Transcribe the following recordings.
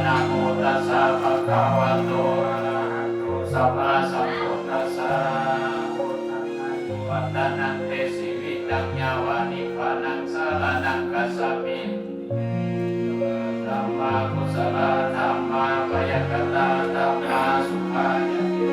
ນະໂມຕັດສະ ພະຄະວະໂຕ ອະລະຫະໂຕ ສຳມາສຳພຸດທັດສະ ພຸດທັງອາຍຸວັດຕະນັງ ເຕ ຊີວິຕັງ ຍາວະ ນິບພານັງ ສະລະນັງ ກັດສະມິ ທຳມາ ກຸສະລາທຳມາ ພະຍັງຄະຕາທຳມາ ສຸຂາຍະ ສຸ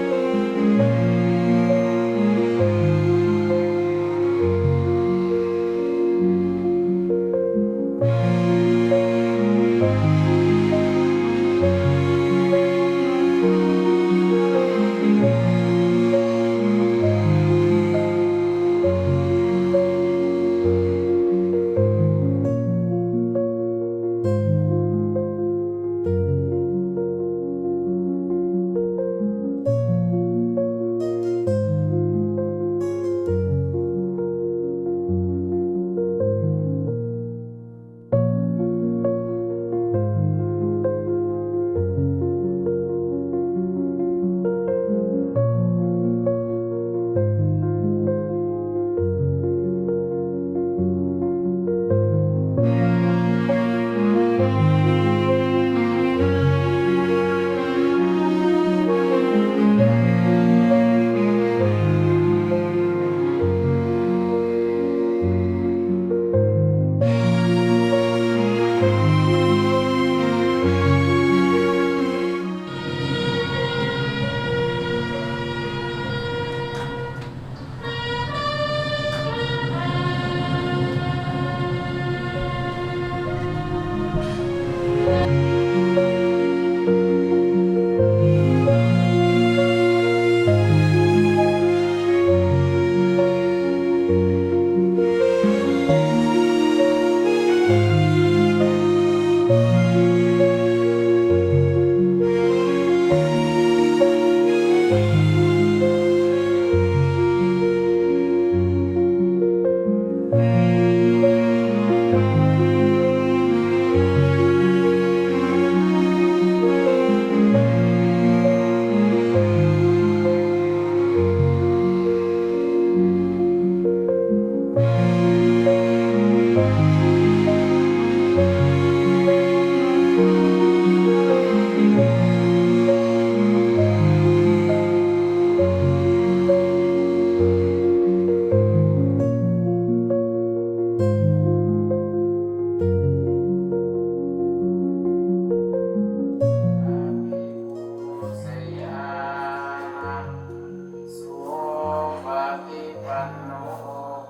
ປະຕິປັນໂນ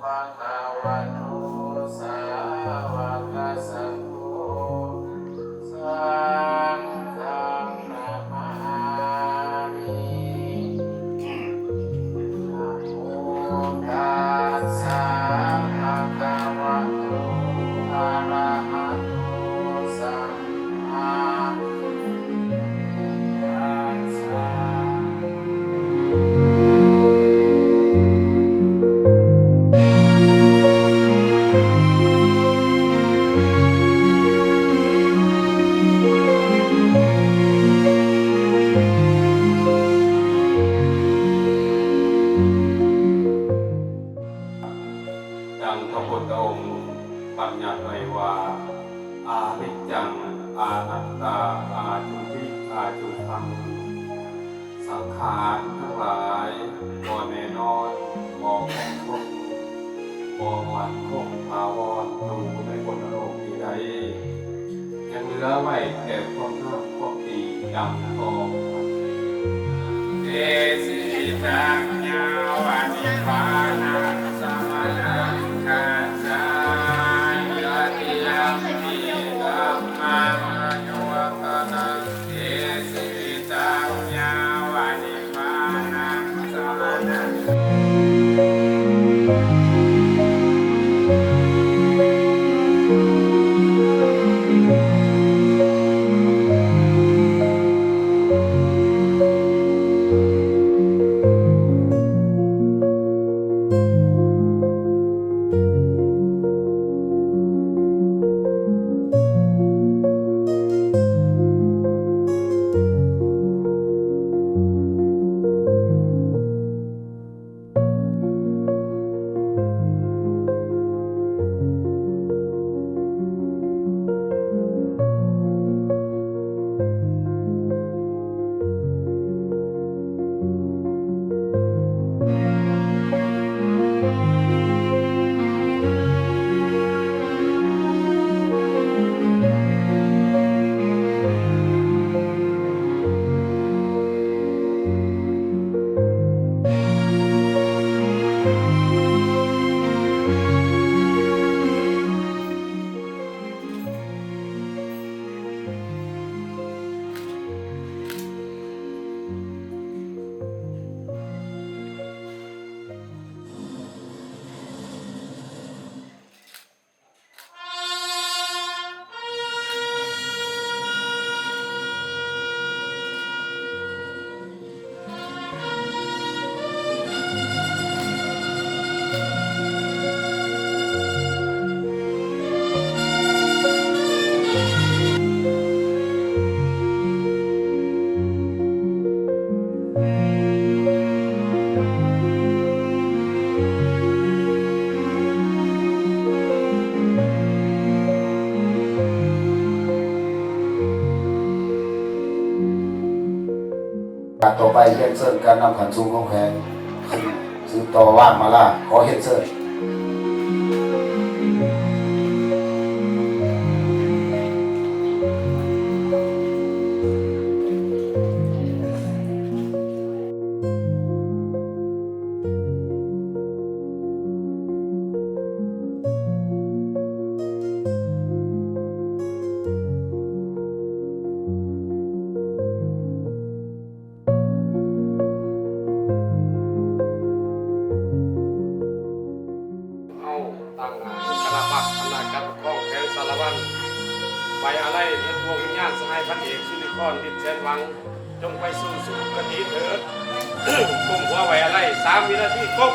ພະຄະວະໂຕ ສາວະກະສັງໂຄ ສັງຄັງນະມາມິ ນະໂມຕັດສະ ພະຄະວະໂຕ ອະລະຫະໂຕ ສຳມາ ດັ່ງພະພຸດທະອົງບັນຍັດໄວ້ວ່າ ອະນິດຈັງ ອະນັດຕາ ອະຈຸຕິ ອະຈຸພັງ ສັງຂານທັງຫຼາຍບໍ່ແນ່ນອນ ບໍ່ຄົງທົນ ບໍ່ໝັ້ນຄົງຖາວອນ ຢູ່ໃນບົນໂລກນີ້ໄດ້ ຍັງເຫຼືອໄວ້ແຕ່ຄວາມງາມຄວາມດີ ດັ່ງຕໍ່ໄປ. ເຕ ຊີວິຕັງ ຍາວະ ນິບພານັງ ສະມະນັງ ຄັດສາຍະ ຕິຍາມປີ ທຳມັງ ອາຍຸວັດຕະນັງ ເຕ ຊີວິຕັງ ຍາວະ ນິບພານັງ ສະມະນັງ ການຕໍ່ໄປ ຮຽນເຊີນການນຳຂັ້ນສູງຂອງແຂວງ ສືບຕໍ່ວາງມາລາ ຂໍຮຽນເຊີນ. ເຮົາຕັ້ງຄະນະພັກອຳນາດການປົກຄອງແຂວງສາລະວັນ ໄວ້ອາໄລ ແລະ ດວງວິນຍານສະຫາຍພັນເອກ ສຸລິຄອນ ລິດແສນຫວັງ ຈົ່ງໄປສູ່ສຸຄະຕິເຖີດ. ກົ້ມຫົວໄວ້ອາໄລ ສາມວິນາທີ ກົບ.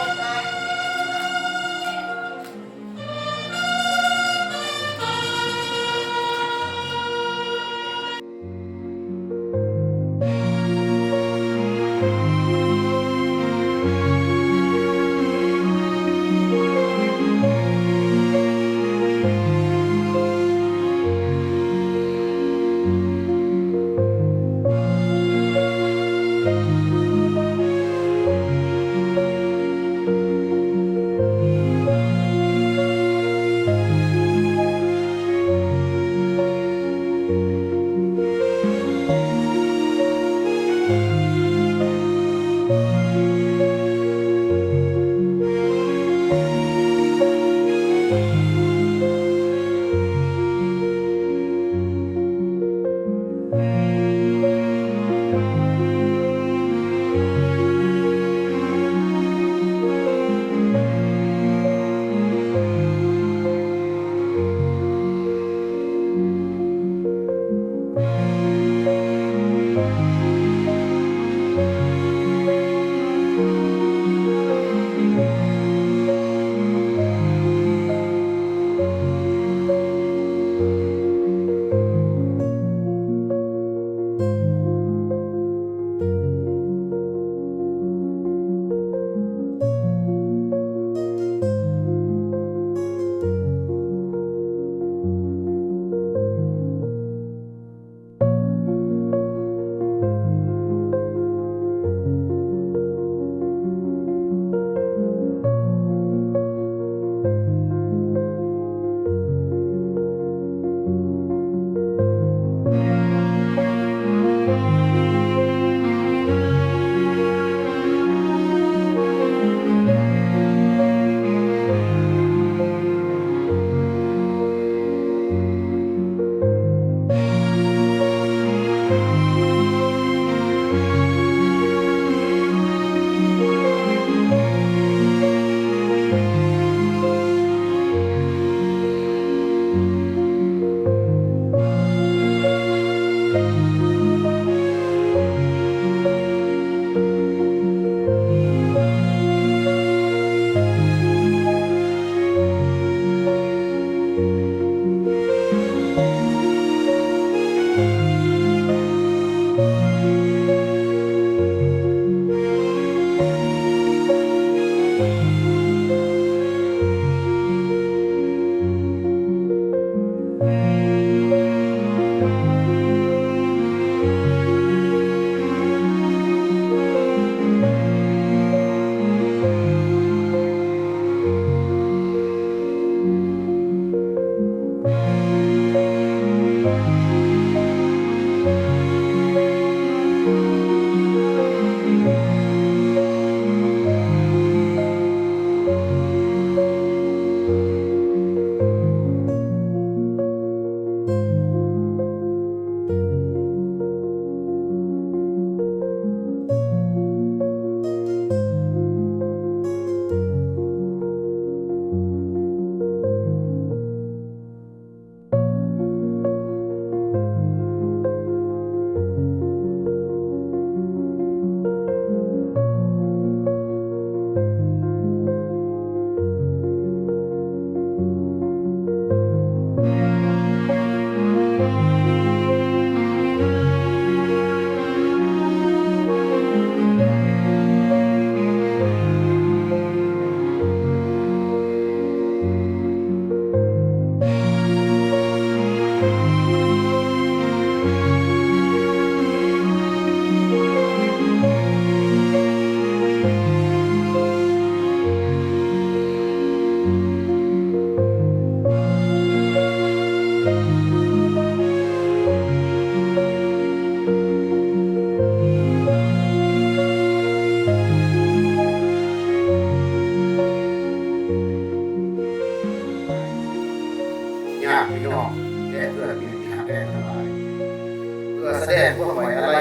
ຄວາມໄວ້ອາໄລ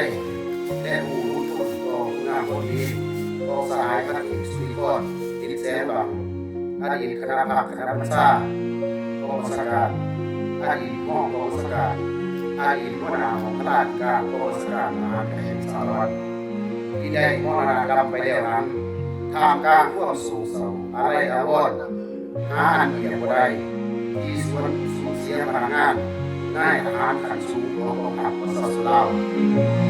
ແລະ ຜູ້ຮູ້ຄຸນຕໍ່ຄຸນງາມຄວາມດີຂອງສະຫາຍພັນເອກ ສຸລິກອນ ທິບແສງວັງ ອະດີດຄະນະພັກຄະນະບັນຊາກອງບັນຊາການ, ອະດີດຮອງກອງບັນຊາການ, ອະດີດຫົວໜ້າຫ້ອງພະລາທິການກອງບັນຊາການທະຫານແຫ່ງສາລະວັນ ທີ່ໄດ້ມໍລະນະກຳໄປແລ້ວນັ້ນ, ທ່າມກາງຄວາມໂສກເສົ້າອາໄລອາວອນ ຫາອັນປຽບບໍ່ໄດ້ ທີ່ສູນ ສູນເສຍພະນັກງານ ນາຍທະຫານຂັ້ນສູງຂອງກອງທັບປະຊາຊົນລາວ.